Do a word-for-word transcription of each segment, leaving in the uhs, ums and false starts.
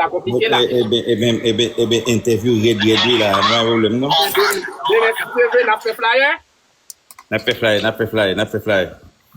Sa konplike la. Ebyen, ebyen, ebyen, ebyen, entèvyou rèd, rèd, wi la. Nou pa pwoblèm, non. Demen, demen, si Dye vle, n ap fè flyer. N ap fè flyer, n ap fè flyer, n ap fè flyer.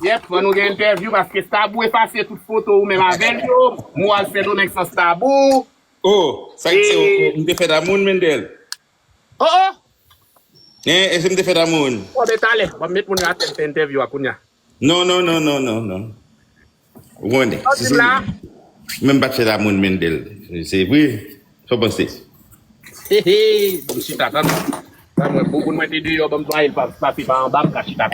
Yep, fò nou gen entèvyou paske Stabou efase tout foto ou menm avè l yo. Mwen al Sendomeng san Stabou. Oh, sa ki se, oh, m te fè damou, Mendel. Oh, oh! Hein, èske m te fè damou? Bon, men talè, m ap met moun yo atè m fè entèvyou a kounye a. Non, non, non, non, non, non. Ou konnen. Sa w di m la? Mwen m pa t fè damou, Mendel. Se vre. Sa w panse? He, he, m chita, tann. Sa mwen, pou moun mwen te deyò, ban m twaye l pa, pase pa anba, m ka chita.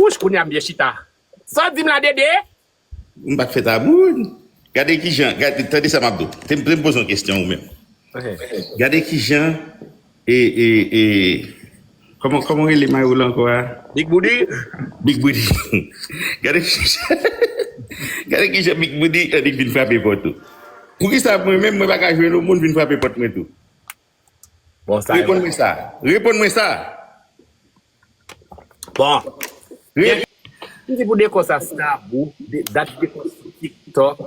Wouch, kounye a m byen chita. Sa w di m la, Dede? M pa t fè damou. Gade kijan, gade, tande sa m ap di w. Te m, te m poze yon kesyon ou menm. Ehe. Gade kijan, e, e, e, kòman, kòman rele mayo la ankò a? Big Booty? Big Booty. Gade kijan, gade kijan Big Booty annik vin frape pòt ou. Poukisa mwen menm, mwen pa ka jwenn yon moun vin frape pòt mwen tou? Bon, sa e vre. Reponn mwen sa. Reponn mwen sa. Bon. Re- M di pou dekò sa Stabou, de, dat dekò sou TikTok,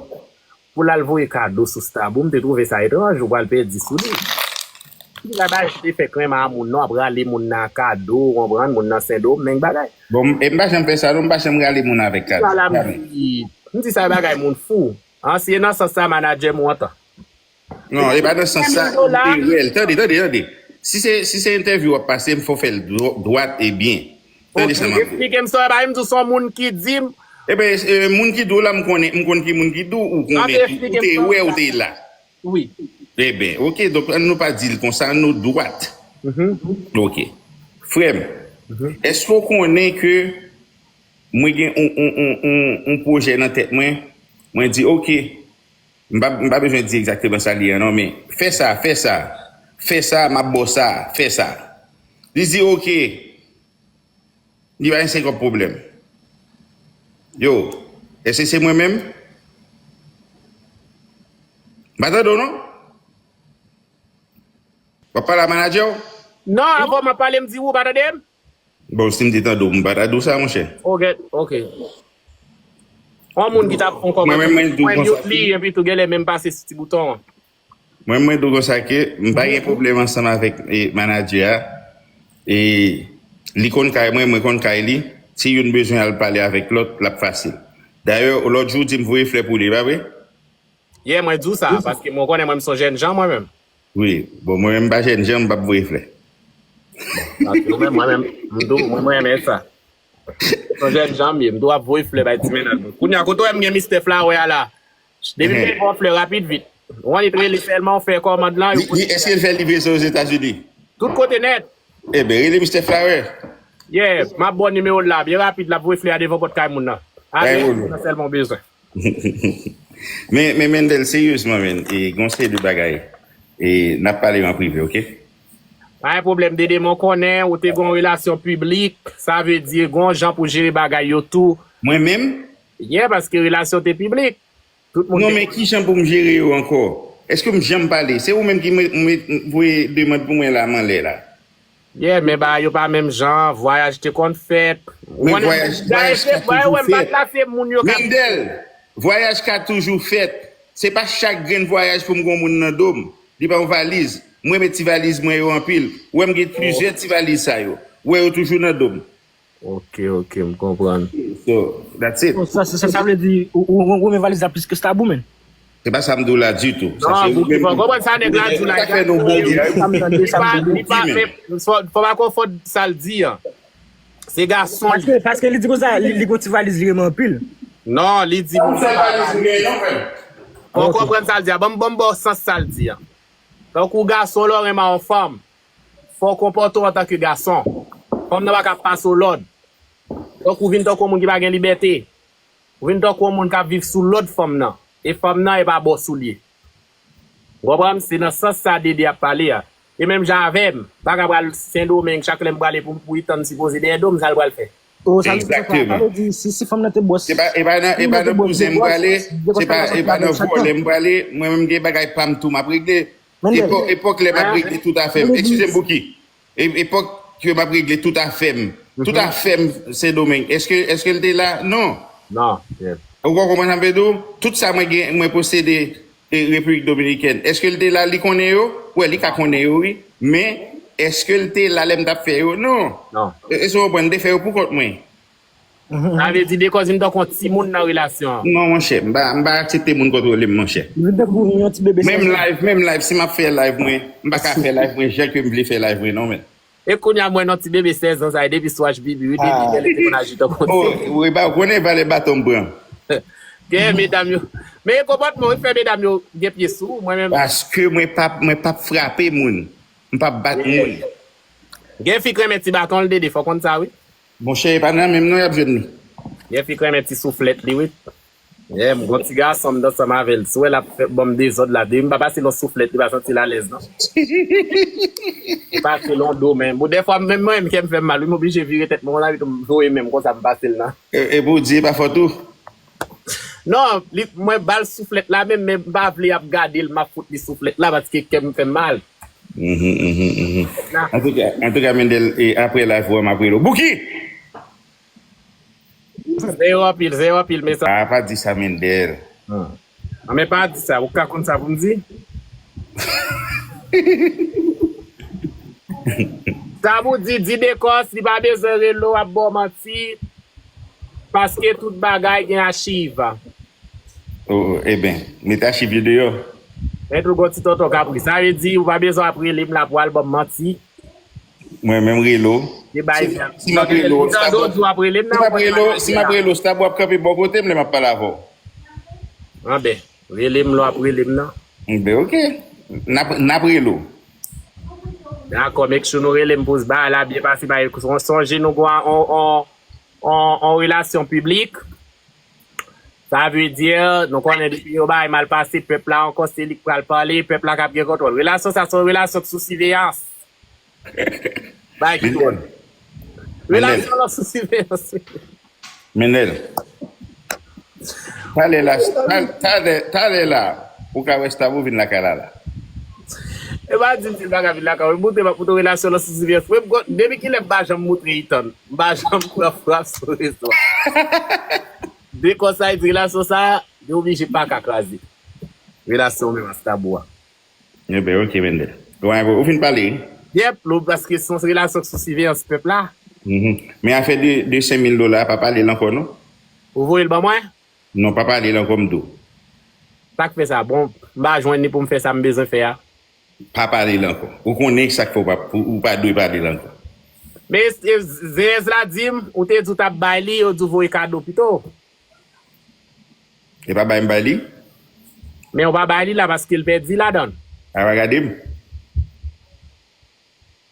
pou l al voye kado sou Stabou, m te twouve sa etranj, ou pral pèdi sou li. M di bagay, te fè krenn a moun non, ap rale moun nan kado, ou konprann, moun nan Sendomeng bagay. Bon, e m pa janm fè sa non, m pa janm rale moun avèk kado. Sa la m di, m di sa bagay moun fou. An, si e nan sans sa, manadjè m ou antan. Non, e pa nan sans sa, m te wè l. Tande, tande, tande. Si se, si se entèvyou w ap pase, m fò fè l dwo-, dwat e byen. Tande sa m ap di w. Eksplike m sa w bay m tou, se yon moun ki di m. Eben, e, moun ki di w la, m konnen, m konn ki moun ki di w, ou konnen tou, ou te wè, ou te la. Wi. Eben, oke, donk, ann nou pa di l konsa, ann nou dwat. Oke. Frè m, èske w konnen ke mwen gen yon, yon, yon, yon, yon pwojè nan tèt mwen, mwen di, oke, M pa, m pa bezwen di egzakteman sa l ye a non, men fè sa, fè sa, fè sa, m ap ba w sa, fè sa. Li di, oke. Li pa gen senkòb pwoblèm. Yo, èske se mwen menm? M pa tande w non. W ap pale a manadjè w? Non, avan m ap pale, m di w, ou pa tande m? Bon, si m te tande w, m pa ta di w sa, monchè. Ok, ok. Yon moun ki t ap fè yon kòmantè, mwen menm, mwen di w mwen konsa myout li, epi tou genlè menm pase sou ti bouton an. Mwen, mwen di w konsa ke m pa gen pwoblèm ansanm avèk, e, manadjè a. E li konn kay mwen, mwen konn kay li. Si youn bezwen al pale avèk lòt, l ap fasil. Dayè, lòt jou, w di m voye flè pou li, pa vre? Yè, mwen di w sa, paske mwen konnen mwen, m se yon jènjan mwen menm. Wi, bon, mwen menm m pa jènjan, m p ap voye flè. Paske mwen menm, mwen menm, m tou, mwen, mwen renmen sa. M se yon jènjan m ye, m tou ap voye flè bay ti mennaj mwen. Kounye a, kote w wè m gen Mistè Flawè a la? Depi m te ba w flè rapid vit. Ou annik rele sèlman, ou fè kòmand lan, yo pote. Èske l fè livreson Ozetazini? Tout kote nèt. Eben, rele Mistè Flawè. Yeah, m ap ba w nimewo l la, byen rapid, l ap voye flè a devan pòt kay moun nan. Ale, nan sèlman w bezwen. Men, men, Mendel, seryezman, men, e, gon seri de bagay, e, n ap pale yo an prive, oke? Pa gen pwoblèm, Dede, men w konnen, ou te gon relasyon piblik, sa vle di, gon jan pou jere bagay yo tou. Mwen menm? Yeah, paske relasyon te piblik. Tout moun. Non, men ki jan pou m jere yo ankò? Èske m janm pale? Se ou menm ki mwen, mwen, voye demann pou mwen la, m anlè la. Yeah, men bagay yo pa menm jan, vwayaj te konn fèt. Men vwayaj, vwayaj ka toujou fèt. Mendel, vwayaj ka toujou fèt. Se pa chak grenn vwayaj pou m gon moun nan do m. Li pa yon valiz. Mwen met ti valiz mwen yo anpil. Ou wè m gen plizyè ti valiz sa yo. Ou wè yo toujou nan do m. Ok, ok, m konprann. So, that's it. Bon, sa, sa, sa, sa vle di, ou, ou, ou renmen valiz la plis ke Stabou, men. Se pa sa m di w la ditou. Sa se ou menm ki konprann sa nèg la di w la. Sa fè nou bon gè. Li pa, li pa, men, fò, fò pa konfonn sa l di an. Se gason li. Paske, paske li di konsa, li, li gon ti valiz li renmen anpil. Non, li di. Fò w konprann sa l di an. Ban m, ban m ba w sans sa l di an. Tankou gason, lè w renmen yon fanm, fò w konpòte w antanke gason. Fanm nan pa ka pase w lòd. Tankou w vin tankou yon moun ki pa gen libète. Ou vin tankou yon moun k ap viv sou lòd fanm nan. E fanm nan, e pa bòs ou l ye. Ou konprann? Se nan sans sa Dede ap pale a. E menm jan avè m, m pa ka pral Sendomeng, chak lè m prale pou, pou li tann sipoze dèyè do m, sa l pral fè? Oh, sa vle di, sa vle di, si, si fanm nan te bòs, se pa, e pa nan, e pa nan bouzen m prale, se pa, e pa nan vòlè m prale, mwen menm gen bagay pa m tou m ap regle. Epòk, epòk lè m ap regle tout afè m. Eskize m, Bouki. E, epòk ke m ap regle tout afè m. Tout afè m, Sendomeng. Èske, èske l te la? Non. Non. Ou konprann sa m vle di w? Tout sa mwen gen, mwen posede e Repiblik Dominikèn. Èske l te la, li konnen yo? Wè, li ka konnen yo, wi. Men, èske l te la lè m t ap fè yo? Non. Non. E, e se w konprann, m te fè yo pou kont mwen. Sa vle di Dekòs vin tankou yon timoun nan relasyon an. Non, monchè, m pa, m pa aksepte moun kontwole m, monchè. Li vin tankou yon ti bebe sèz an. Menm live, menm live, si m ap fè live mwen, m pa ka fè live mwen jan ke m vle fè live mwen, non, men. E kounye a, m wè nan ti bebe sèz an sa, e depi sou H B B, wi, depi lè li te konn aji tankou yon timoun. Oh, wi, ba, ou konnen valè baton m pran. Gen medam yo. Men e konpòtman w fè medam yo gen pye sou ou, mwen menm. Paske mwen p ap, mwen p ap frape moun. M p ap bat moun. Gen fi k renmen ti baton l, Dede, fò w konn sa, wi. Monchè, e pa nan menm non y ap jwenn li. Gen fi k renmen ti souflèt li, wi. Yeah, m gon ti gason, m t ansanm avè l. Si w wè l ap fè, ban m dezòd la, depi m pa pase l yon souflèt, li pa santi l alèz, non. M pase l yon do, men. Bon, dèfwa, menm mwen, menm kè m fè m mal, wi, m oblije vire tèt mwen konsa, epi tou m voye men m konsa, m pase l nan. E, e pou w di, e pa fòt ou? Non, li, mwen ba l souflèt la, menm, men m pa vle y ap gade l, m ap fout li souflèt la, paske kè m fè m mal. Mhm, mhm, mhm. Antouka, antouka, Mendel, e, apre live ou an, m ap rele w. Bouki! Zeyo anpil, zeyo anpil, mezanmi. Ah, pa di sa, Mendel. Hmm. Ah, men pa di sa, ou ka konn sa pou m di? Sa pou di, di Dekòs, li pa bezwen rele w ap ba w manti, paske tout bagay gen achiv. Oh, oh, eben, met achiv yo deyò. Men tou gon ti tonton kapri. Sa vle di, ou pa bezwen ap rele m la pou al ba m manti. Mwen menm rele w. Si, si m ap rele w, Stab w ap, si m ap rele w, si m ap rele w, Stab w ap kanpe bò kote m lè m ap pale avè w. Anben, rele m lè w ap rele m nan. Anben, oke. N ap, n ap rele w. Dakò, make sure nou rele m pou bagay la byen pase, paske sonje nou gon on, on, on, on relasyon piblik. Sa vle di, nou konnen depi yon bagay mal pase, pèp la ankò, se li k pral pale, pèp la k ap gen kontwòl. Relasyon sa, se yon relasyon k sou siveyans. Bay ki twòl. Relasyon lan sou siveyans. Mendel. Talè la, talè, talè la, ou ka wè Stab ou vin lakay la la. E pa di m si l pa ka vin lakay ou, moutre m ap moutre w relasyon lan sou siveyans. Mwen, m gon, depi kilè m pa janm moutre Ethan? M pa janm pran frap sou rezo a. Dekòs sa, e di relasyon sa, li oblije pa ka kraze. Relasyon ou menm ak Stab ou a. Ebyen, oke, Mendel. Ou, ou fin pale, wi? Yep, lo, paske se yon relasyon sou siveyans pèp la. Mhm. Men afè de, de senk mil dola, pa pale l ankò, non? Ou voye l ban mwen? Non, pa pale l ankò, m di w. Sa k fè sa? Bon, m pa jwenn li pou m fè sa m bezwen fè a. Pa pale l ankò. Ou konnen sa k fè w pa, ou, ou pa dwe pale l ankò. Men, e, Zeyèz la di m, ou te di w t ap bay li, yo di w voye kado pito. E pa bay m bay li? Men ou pa bay li la paske l pèdi ladan l. A pa gade m.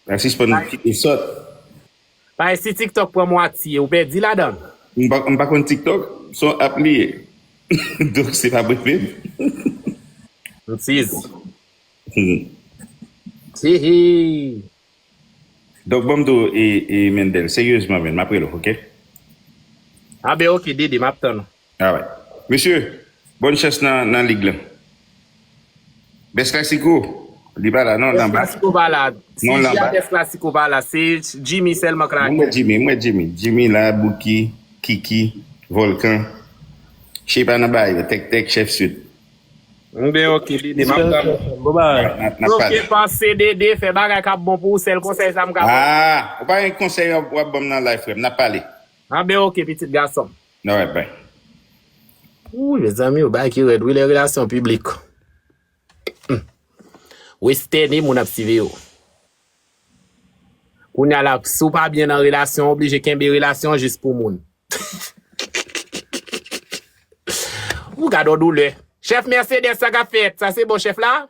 A sispann kite sòt. Paske si TikTok pran mwatye, ou pèdi ladan l. M pa, m pa konn TikTok, se yon app li ye. Donk se pa mwen menm. M sizi. Hmm. Hihi. Donk, ban m di w, e, e, Mendel, seryezman, men, m ap rele w, oke? A ben, oke, Dede, m ap tann ou. Alright. Mesye, bòn chans nan, nan lig lan. Best Classico, li pa la, non, l anba. Best Classico pa la. Non, l anba. Si Best Classico pa la, se Jimmy sèlman k la. Mwen, Jimmy, mwen, Jimmy. Jimmy la, Bouki, Kiki, Volkan. Shepa nan ba yo, Tèk Tèk, Chèf Sud. Mwen, oke, Dede, m ap tann ou. Bon bagay. N ap, n ap pale. Soke panse, Dede, fè bagay k ap bon pou ou, sèl konsèy sa m ka ba w. Ah, ou pa gen konsèy w ap, w ap ban m nan live, frè m, n ap pale. A ben, oke, pitit gason m. Alright, bye. Wi, mezanmi, yon bagay ki rèd, wi, lè relasyon piblik. Hmm. Westène, moun ap siveye w. Kounye a la, si w pa byen nan relasyon, w oblije kenbe relasyon jis pou moun. Ou gad on doulè. Chèf Mercedes, sa k ap fèt? Sa se bon chèf la?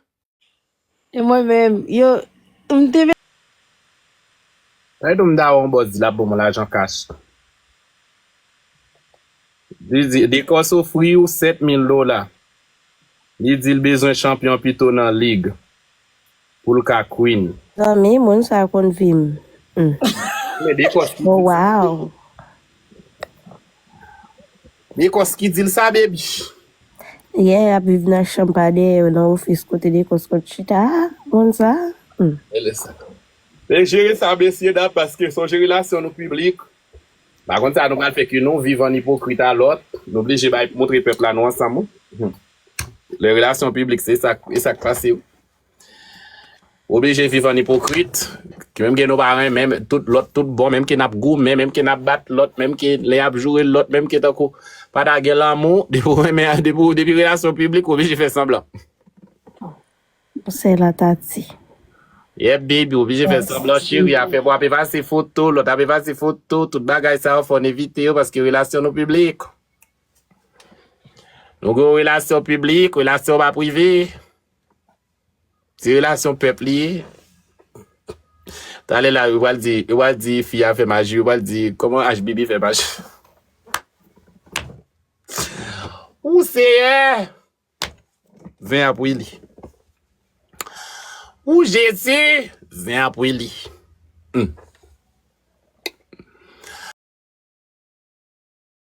E mwen menm, yo, m te vin. Sa e tou m ta wè yon bòs di l ap ban mwen lajan kach. Li di, Dekòs ofri w sèt mil dola. Li di l bezwen chanpyon pito nan lig pou l ka queen. Zanmi, moun sa konn vi m. Hmm. Men Dekòs ki Oh, wow. Dekòs ki di l sa, baby. Yeah, y ap viv nan chanm pa dèyè yo, nan ofis kote Dekòs konn chita. Ah, moun sa. Hmm. E lè sa. Men jere sa, mesye dam, paske sonje relasyon nou piblik. Pa konn sa nou pral fè ke nou viv an ipokrit a lòt. Nou oblije bay montre pèp la nou ansanm wi. Hmm. Le relasyon piblik se sa e sa k pase wi. Oblije viv an ipokrit. Ke menm ke nou pa renmen tout lòt tout bon, menm ke n ap goumen, menm ke n ap bat lòt, menm ke lè y ap joure lòt, menm ke tankou pa ta gen lanmou, depi w renmen depi w- depi relasyon piblik ou oblije fè sanblan. Se la tati. Yeah baby, oblije fè sanblan cheri, afè pou ap efase foto, lòt ap efase foto, tout bagay sa yo fò n evite yo paske relasyon nou piblik. Nou gen relasyon piblik, relasyon pa prive. Se relasyon pèp li ye. Talè la yo pral di yo pral di fi a fè maji, yo pral di kòman H B B fè maji. Ou seyè. Zen ap wi li. Ou Jezi, zen ap wi li. Hmm.